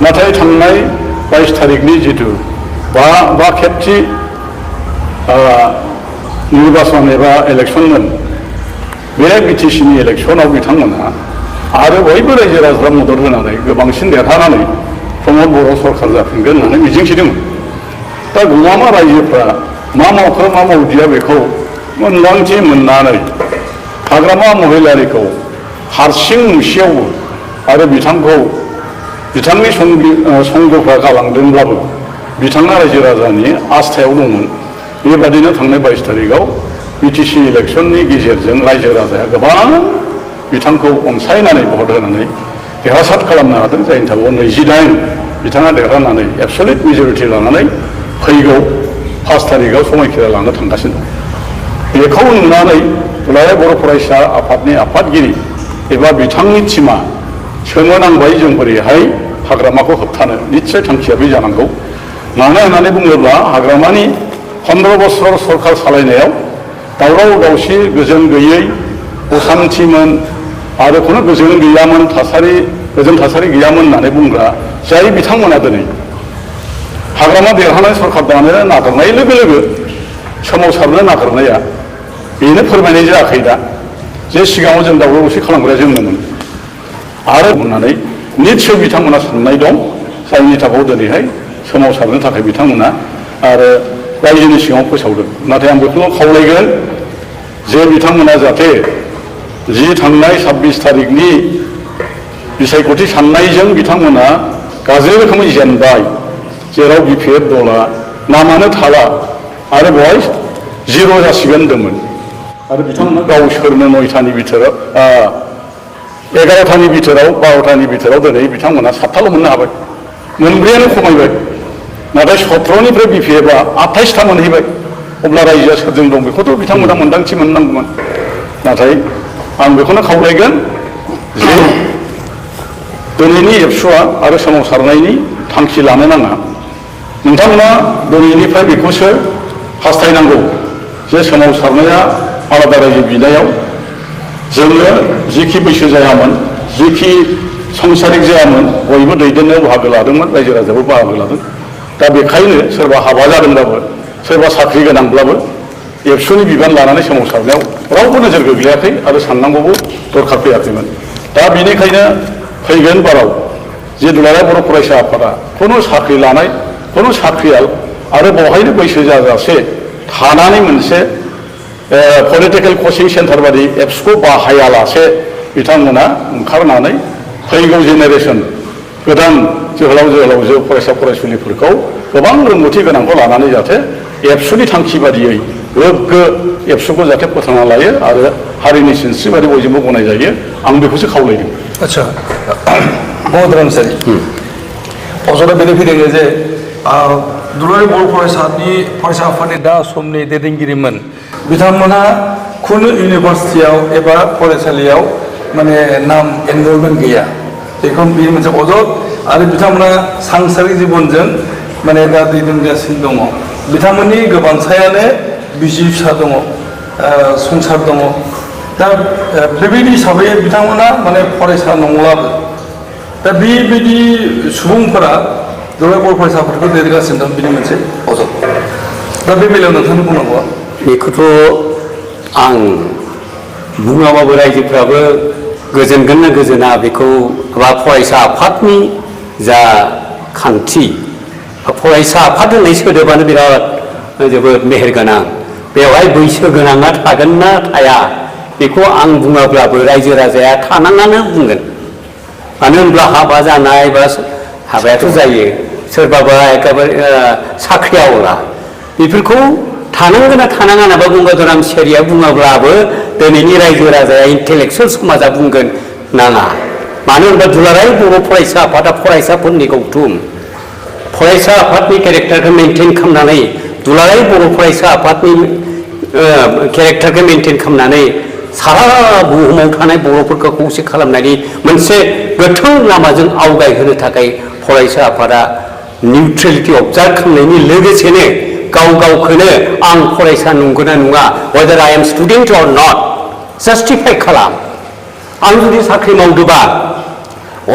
नाथाय थांनाय 22 तारिखनि जिथु बा खेबथि निर्बाचन एबा इलेक्सनमोन बे बिटिसिनि इलेक्सनाव बिथांमोना आरो बयबो रायजो राजाफ्रा मदद होनानै गोबांसिन देरहानानै प्रमद बर' सरकार जाफिनगोन होननानै मिजिंथिदोंमोन दा गमामा रायजोफ्रा मा मावखो मा मावदिया बेखौ मोनदांथि मोननानै हाग्रामा महिलारिखौ हारसिं नुसेयावबो आरो बिथांखौ बिथांनि संगफ्रा गालांदोंब्लाबो बिथाङा रायजो राजानि आस्थायाव दंमोन बेबादिनो थांनाय 22 तारिखआव बिटिसि इलेक्सननि गेजेरजों रायजो राजाया गोबां बिथांखौ अनसायनानै भट होनानै देरहासार खालामनो हादों जायनि थाखाय 28 बिथाङा देरहानानै एबसलिउट मेजरिटि लानानै फैगौ 5 तारिखआव समायखिरा लानो थांगासिनो दं बेखौ नुनानै दुलाराय बर' फरायसा आफादनि आफादगिरि एबा बिथांनि टिमा सोमोनांबाय जों बोरैहाय हाग्रामाखौ होबथानो निस्सय थांखिया बे जानांगौ मानो होननानै बुङोब्ला हाग्रामानि 15 बोसोर सरकार सालायनायाव दावराव दावसि गोजोन गैयै असान्थिमोन आरो खुनु गोजोन गैयामोन गोजोन थासारि गैयामोन होननानै बुंग्रा जाय बिथांमोना दिनै हाग्रामा देरहानाय सरकार दानो नागिरनाय लोगो लोगो सोमावसारनो नागिरनाया बेनो फोरमायनाय जायाखै दा जे सिगाङाव जों दावराव दावसि खालामग्राया जोंनोमोन आरो बुंनानै निस्सय बिथांमोना साननाय दं जायनि थाखाय दिनैहाय सोमावसारनो थाखाय बिथांमोना आरो रायजोनि सिगाङाव फोसावदों नाथाय आं बेखौल' खावलायगोन जे बिथांमोना जाहाथे जि थांनाय 26 तारिखनि बिसायख'थि साननायजों बिथांमोना गाज्रि रोखोमै जेनबाय जेराव बिपिएफ दला नामानो थाला आरो बेवहाय जिर' जासिगोन होनदोंमोन आरो बिथांमोना गावसोरनो 9थानि बिथोराव 11थानि बिथोराव 12थानि बिथोराव दिनै बिथांमोना 7थाल' मोननो हाबाय मोनब्रैयानो खमायबाय नाथाय 17निफ्राय बिपिएफआ 28था मोनहैबाय अब्ला रायजोआ सोरजों दं बेखौथ' बिथांमोना मोन्दांथि मोननांगौमोन नाथाय आं बेखौनो खावलायगोन जे दिनैनि एबसुआ आरो सोमावसारनायनि थांखि लानो नाङा नोंथांमोना दिनैनिफ्राय बेखौसो हास्थायनांगौ जे सोमावसारनाया आलादा रायजो बिनायाव जोङो जिखि बैसो जायामोन जिखि संसारिक जायामोन बयबो दैदेननायाव बाहागो लादोंमोन रायजो राजायाबो बाहागो लादों दा बेखायनो सोरबा हाबा जादोंब्लाबो सोरबा साख्रि गोनांब्लाबो एबसुनि बिबान लानानै सोमावसारनायाव रावबो नोजोर गोग्लैयाखै आरो साननांगौबो दरखार फैयाखैमोन दा बेनिखायनो फैगोन बाराव जे दुलाराय बर' फरायसा आफादा खुनु साख्रि लानाय खुनु साख्रियाल आरो बेवहायनो बैसो जाजासे थानानै मोनसे पलिटिकेल कचिं सेन्टार बादि एप्सखौ बाहायालासे बिथांमोना ओंखारनानै फैगौ जेनेरेसन गोदान जोहोलावजो फरायसा फरायसुलिफोरखौ गोबां रोंगौथि गोनांखौ लानानै जाहाथे एबसुनि थांखि बादियै गोग्गो एबसुखौ जाहाथे फोथांना लायो आरो हारिनि सिनस्रि बादि बयजोंबो गनायजायो आं बेखौसो खावलायदों आच्छा महोदय रामसारि अजरा बेनो फैदों जे दुलाराय बर' फरायसा आफादनि दा समनि दैदेनगिरिमोन बिथांमोना खुनु इउनिभार्सिटियाव एबा फरायसालियाव माने नाम एनरलमेन्ट गैया बेखौ बे मोनसे अजद आरो बिथांमोना सांसारिक जिबनजों माने दा दैदेनगासिनो दङ बिथांमोननि गोबांसायानो बिसि फिसा दङ संसार दङ दा बेबायदि हिसाबै बिथांमोना माने फरायसा नंलाबो दा बेबायदि सुबुंफोरा दुलाराय बर' फरायसाफोरखौ दैदेनगासिनो दं बिनि मोनसे अजद दा बे बेलायाव नोंथांनि बुंनांगौआ बेखौथ' आं बुङाबाबो रायजोफ्राबो गोजोनगोन ना गोजोना बेखौ बा फरायसा आफादनि जा खान्थि फरायसा आफाद होननाय सोदोबानो बिराद जोबोद मेहेरगोनां बेवहाय बैसो गोनाङा थागोन ना थाया बेखौ आं बुङाब्लाबो रायजो राजाया थानाङानो बुंगोन मानो होनब्ला हाबा जानाय बा हाबायाथ' जायो सोरबाबा एखेबारे साख्रिआवला बेफोरखौ थानांगोन ना थानाङा होनना गंगाधर रामसियारिया बुङाब्लाबो दिनैनि रायजो राजाया इन्टेलेक्सुवेल समाजा बुंगोन नाङा मानो होनबा दुलाराय बर' फरायसा आफादा फरायसाफोरनि गौथुम फरायसा आफादनि केरेक्टारखौ मेनटेन खालामनानै दुलाराय बर' फरायसा आफादनि केरेक्टारखौ मेनटेन खालामनानै सारा बुहुमाव थानाय बर'फोरखौ खौसे खालामनायनि मोनसे गोथौ लामाजों आवगायहोनो थाखाय फरायसा आफादा निउट्रेलिटि अबजार्भ खालामनायनि लोगोसेनो गाव गावखौनो आं फरायसा नंगौना नङा वेदार आइ एम स्टुडेन्ट अर नट जास्टिफाइ खालाम आं जुदि साख्रि मावदोंबा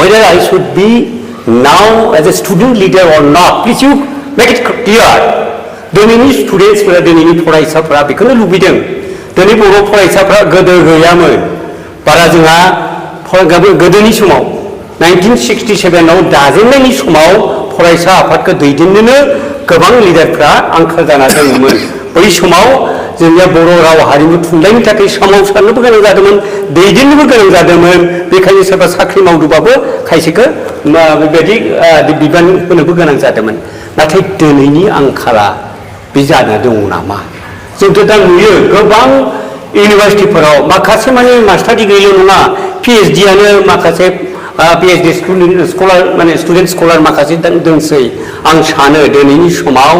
whether I should be now as a student leader or not please you make it clear दिनैनि स्टुडेन्टसफोरा दिनैनि फरायसाफोरा बेखौनो लुबैदों दिनै बर' फरायसाफ्रा गोदो गैयामोन बारा जोंहा गोदोनि समाव 1967आव दाजेननायनि समाव फरायसा आफादखौ दैदेननोनो गोबां लिडारफ्रा आंखाल जाना दङमोन बै समाव जोंनिया बर' राव हारिमु थुनलाइनि थाखाय सोमावसारनोबो गोनां जादोंमोन दैदेननोबो गोनां जादोंमोन बेखायनो सोरबा साख्रि मावदोंबाबो खायसेखौ बेबायदि बिबान होनोबो गोनां जादोंमोन नाथाय दिनैनि आंखाला बे जाना दङ नामा जोंथ' दा नुयो गोबां इउनिभार्सिटिफोराव माखासे माने मास्टार डिग्रिल' नङा पिएइचडिआनो माखासे पिएइचडि स्कलार माने स्टुडेन्ट स्कलार माखासे दंसै आं सानो दिनैनि समाव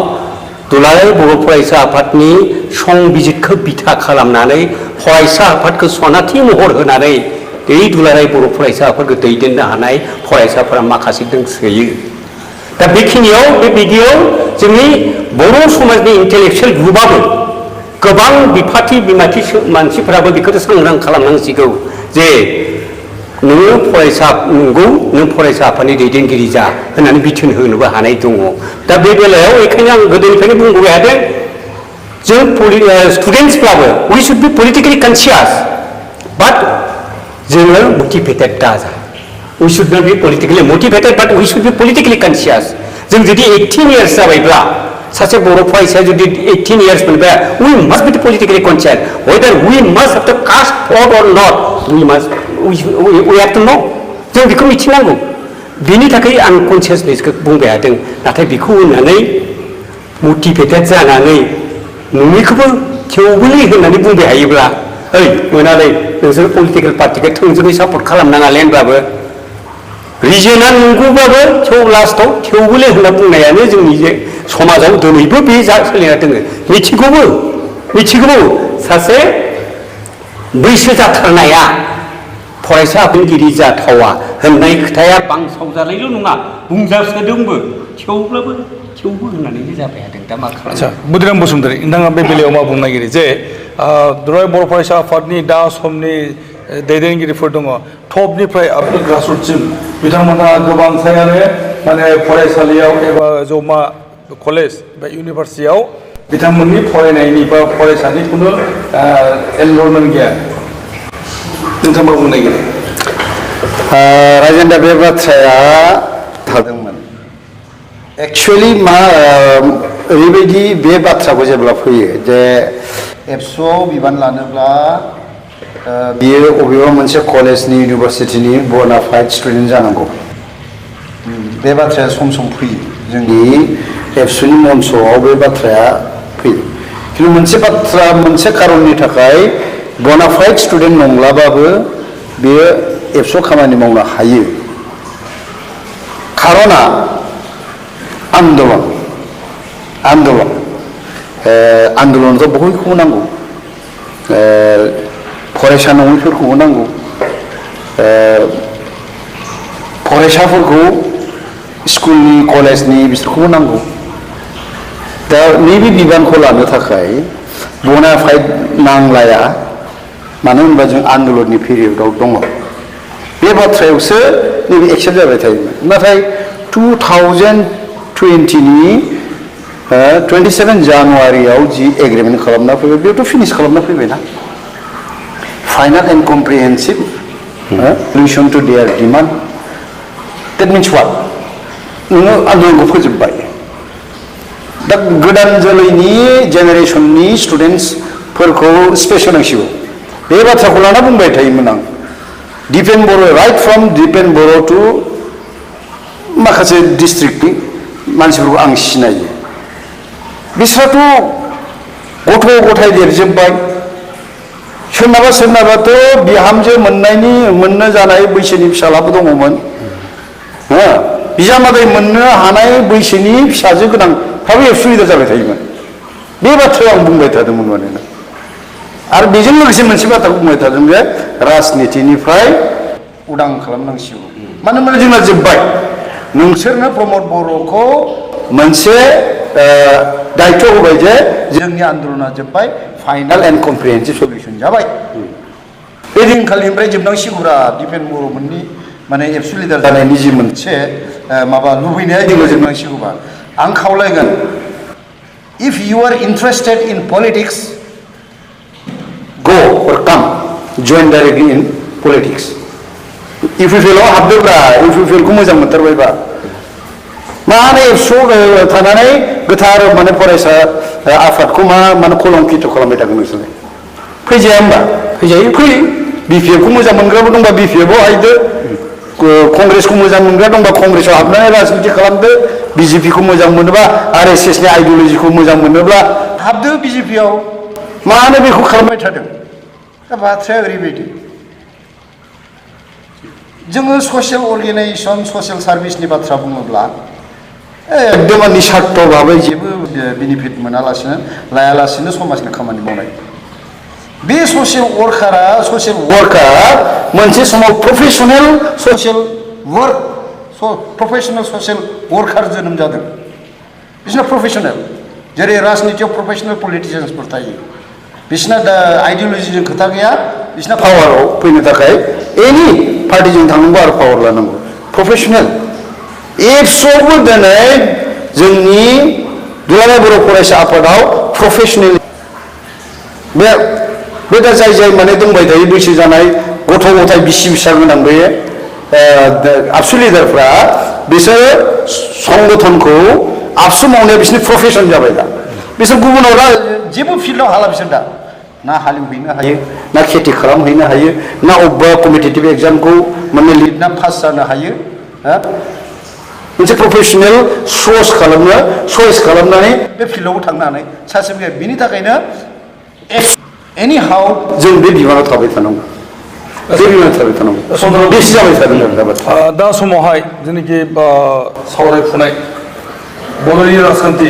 दुलाराय बर' फरायसा आफादनि संबिजितखौ बिथा खालामनानै फरायसा आफादखौ सनाथि महर होनानै बे दुलाराय बर' फरायसा आफादखौ दैदेननो हानाय फरायसाफोरा माखासे दंसोयो दा बेखिनियाव बे बिदियाव जोंनि बर' समाजनि इन्टेलेक्सुवेल ग्रुपआबो गोबां बिफाथि बिमाथि मानसिफोराबो बेखौ सांग्रां खालामनांसिगौ जे नोङो फरायसा नंगौ नों फरायसा आफादनि दैदेनगिरि जा होननानै बिथोन होनोबो हानाय दङ दा बे बेलायाव बेखायनो आं गोदोनिफ्रायनो बुंबोबाय थादों जों स्टुडेन्टसफ्राबो we should be politically conscious but जोङो मटिभेटेड दाजा we should not be politically motivated but we should be politically conscious जों जुदि 18 इयार्स जाबायब्ला सासे बर' फरायसाया जुदि 18 इयार्स मोनबाय we must be politically conscious whether we must have to cast for or not we have to know जों बेखौ मिथिनांगौ बिनि थाखाय आं कनसियासनेसखौ बुंबाय थादों नाथाय बेखौ होननानै मटिभेटेड जानानै नङैखौबो थेवबोलै होननानै बुंबाय हायोब्ला ओइ मोनालै नोंसोर पलिटिकेल पार्टिखौ थोंजोङै सापर्ट खालामनाङालै होनब्लाबो रिजोना नंगौबाबो थेव लास्टआव थेवबोलै होनना बुंनायानो जोंनि जे समाजाव दिनैबो बे सोलिना दङ मिथिगौ सासे बैसो जाथारनाया फरायसा आफादगिरि जाथावा होननाय खोथाया बांसावजानायल' नङा बुंजासोदोंबो थेवबो होननानै जाबाय थादों दा मा खालामो आच्छा बुदिराम बसुमतारी नोंथाङा बे बेलायाव मा बुंनो नागिरो जे दुलाराय बर' फरायसा आफादनि दा समनि दैदेनगिरिफोर दङ टपनिफ्राय ग्रासरुटसिम बिथांमोनहा गोबांसायानो माने फरायसालियाव एबा जमा कलेज बा इउनिभार्सिटियाव बिथांमोननि फरायनायनि बा फरायसानि खुनु एनरलमेन्ट गैया नोंथाङा मा बुंनो नागिरो राजेन्द्र बे बाथ्राया थादोंमोन एक्चुअलि मा ओरैबायदि बे बाथ्राखौ जेब्ला फैयो जे एबसुआव बिबान लानोब्ला बियो अबेबा मोनसे कलेजनि इउनिभार्सिटिनि बनाफाइड स्टुडेन्ट जानांगौ बे बाथ्राया सम फैयो जोंनि एबसुनि मन्सआव बे बाथ्राया फैयो खिन्थु मोनसे खारननि थाखाय बनाफाइड स्टुडेन्ट नंलाबाबो बेयो एबसुआव खामानि मावनो हायो खारना आन्दलनथ' बयखौबो नांगौ फरायसा नङैफोरखौबो नांगौ फरायसाफोरखौ स्कुलनि कलेजनि बिसोरखौबो नांगौ दा नैबे बिबानखौ लानो थाखाय बनाफाइड नांलाया मानो होनबा जों आन्दलननि पिरियडआव दङ बे बाथ्रायावसो नैबे एक्सेप्ट जाबाय थायोमोन नाथाय 2020नि 27 जानुवारियाव जि एग्रिमेन्ट खालामना फैबाय बेयावथ' फिनिश खालामना फैबायना final and comprehensive solution to their demand that means what नोङो आन्दलनखौ फोजोबबाय दा गोदान जोलैनि जेनेरेसननि स्टुडेन्टसफोरखौ स्पेस होनांसिगौ बे बाथ्राखौ लाना बुंबाय थायोमोन आं Dipen Boro' right from Dipen Boro' to माखासे डिस्ट्रिक्टनि मानसिफोरखौ आं सिनायो बिसोरथ' गथ' गथाय देरजोब्बाय सोरनाबाथ' बिहामजो मोननो जानाय बैसोनि फिसालाबो दङमोन बिजामादै मोननो हानाय बैसोनि फिसाजो गोनांफ्राबो एबसुलिदार जाबाय थायोमोन बे बाथ्रायाव आं बुंबाय थादोंमोन मानोना आरो बेजों लोगोसे मोनसे बाथ्राखौ बुंबाय थादों जे राजनितिनिफ्राय उदां खालामनांसिगौ मानो होनबा जोंना जोब्बाय नोंसोरनो प्रमद बर'खौ मोनसे दायित्व होबाय जे जोंनि आन्दलना जोब्बाय फाइनाल एन्ड कमप्रिहेन्सिभ सल्युशन जाबाय बे दिनखालिनिफ्राय जोबनांसिगौरा दिपेन बर'मोननि माने एबसु लिडार जानायनि जि मोनसे माबा लुबैनाया दिनै जोबनांसिगौबा आं खावलायगोन if you are interested in politics go or come join directly in politics if you feel हाबदोब्रा if you feel खौ मोजां मोनथारबायबा माने एबसु थानानै गोथार माने फरायसा आफादखौ माने कलंकित खालामबाय थागोन नोंसोरलाय फैजाया होमबा फैजायो फै बिपिएफखौ मोजां मोनग्राबो दंबा बिपिएफआव हायदो कंग्रेसखौ मोजां मोनग्रा दंबा कंग्रेसआव हाबनानै राजनिति खालामदो बिजेपिखौ मोजां मोनोबा आरएसएसनि आइडिअलजिखौ मोजां मोनोब्ला हाबदो बिजेपिआव मानो बेखौ खालामबाय थादों दा बाथ्राया ओरैबायदि जोङो ससियेल अर्गेनाइजेसन ससियेल सार्भिसनि बाथ्रा बुङोब्ला एकदम निस्वार्थ भाबै जेबो बेनिफिट मोनालासिनो लायालासिनो समाजनि खामानि मावनाय बे ससियेल वार्कारा मोनसे समाव प्रफेसनेल ससियेल वार्कार जोनोम जादों बिसोरना प्रफेसनेल जेरै राजनितियाव प्रफेसनेल पलिटिसियान्सफोर थायो बिसोरना दा आइडिअलजिजों खोथा गैया बिसोरना पावाराव फैनो थाखाय एनि पार्टिजों थांनांगौ आरो पावार लानांगौ प्रफेसनेल एबसुआवबो दिनै जोंनि दुलाराय बर' फरायसा आफादाव प्रफेसनेल बे दा जाय माने दंबाय थायो बैसो जानाय गथ' गथाय बिसि फिसा गोनां बे आबसु लिडारफ्रा बिसोरो संगठनखौ आबसु मावनाया बिसोरनि प्रफेसन जाबाय दा बिसोर गुबुनाव दा जेबो फिल्डआव हाला बिसोर दा ना हालेवहैनो हायो ना खेथि खालामहैनो हायो ना अबेबा कम्पिटिटिभ एग्जामखौ माने लिरना पास जानो हायो मोनसे प्रफेसनेल चइस खालामनानै बे फिल्डआवबो थांनो हानाय सासे बिनि थाखायनो एनि हाउ जों बे बिबानाव थाबाय थानांगौ बेसे जाबाय थादों दा समावहाय जेनाखि सावरायफुनाय बर'नि राजखान्थि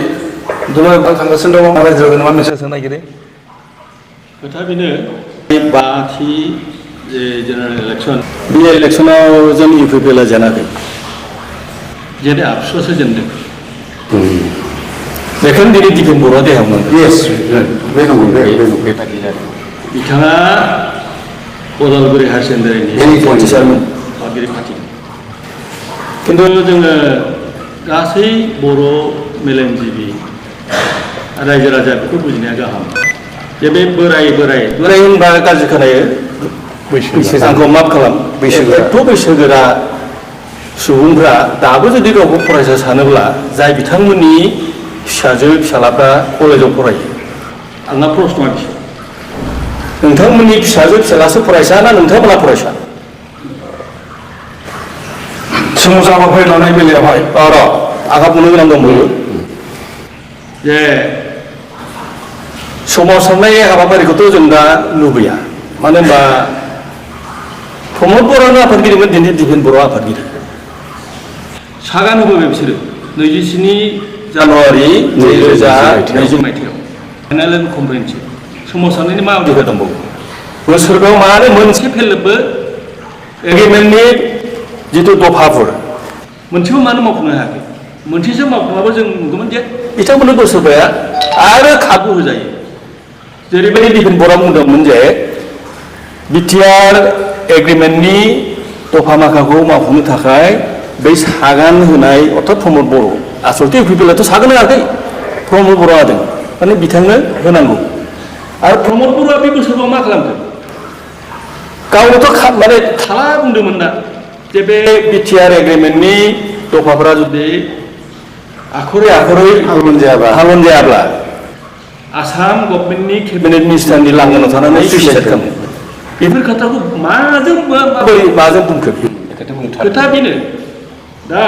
दुलाराय थांगासिनो दङ रायजो मा मेसेज होनो नागिरो खोथा बेनो बाथि जेनेरेल इलेक्सन बे इलेक्सनाव जों इउपिपिएलआ जेनाखै जेरै आबसुआसो जेनदों बेखौनो दिनै दिपेन बर'आ देहायाव मोनदों बेबायदि जादों बिथाङा उदालगुरि हायार सेकेन्डारिनि सारमोन आगोरि पार्टि खिन्थु जोङो गासै बर' मेलेमजिबि रायजो राजा बेखौ बुजिनाया गाहाम जे बे बोराय होनबा गाज्रि खोनायो आंखौ माफ खालाम बैसोगोरा सुबुंफ्रा दाबो जुदि गावखौ फरायसा सानोब्ला जाय बिथांमोननि फिसाजो फिसालाफ्रा कलेजाव फरायो आंना प्रश्नआ बिसोर नोंथांमोननि फिसाजो फिसालासो फरायसा ना नोंथांमोना फरायसा सोमावसा हाबाफारि लानाय बेलायावहाय आंहा बुंनो गोनां दंबावो जे सोमावसारनाय हाबाफारिखौथ' जों दा लुबैया मानो होनबा प्रमद बर'आनो आफादगिरिमोन दिनै दिपेन बर' आफादगिरि सागान होबोबाय बिसोरो 27 जानुवारि 2020 मायथाइयाव फाइनाल एन्ड कमप्रिहेन्सिभ सोमावसारनायनि मा अधिकार दंबावो बोसोरगाव मानो मोनसे फेरलेबबो एग्रिमेन्टनि जिथु दफाफोर मोनसेबो मानो मावफुंनो हायाखै मोनसेसो मावफुङाबो जों नुदोंमोन जे बिथांमोननो बोसोरबाया आरो खाबु होजायो जेरैबायदि दिपेन बर'आ बुंदोंमोन जे बिटिआर एग्रिमेन्टनि दफा माखाखौ मावफुंनो थाखाय बै सागान होनाय अर्थात प्रमद बर' आसलथे इउपिपिएलआथ' सागान होआखै प्रमद बर'आ होदों माने बिथांनो होनांगौ आरो प्रमद बर'आ बे बोसोराव मा खालामखो गावनोथ' माने थाला बुंदोंमोन ना जे बे बिटिआर एग्रिमेन्टनि दफाफोरा जुदि आखरै हालुन जायाब्ला आसाम गभर्नमेन्टनि केबिनेट मिनिस्टारनि लांगोनाव थानानै सुइसाइड खालामो बेफोर खोथाखौ माजों बुंखो खोथा बेनो दा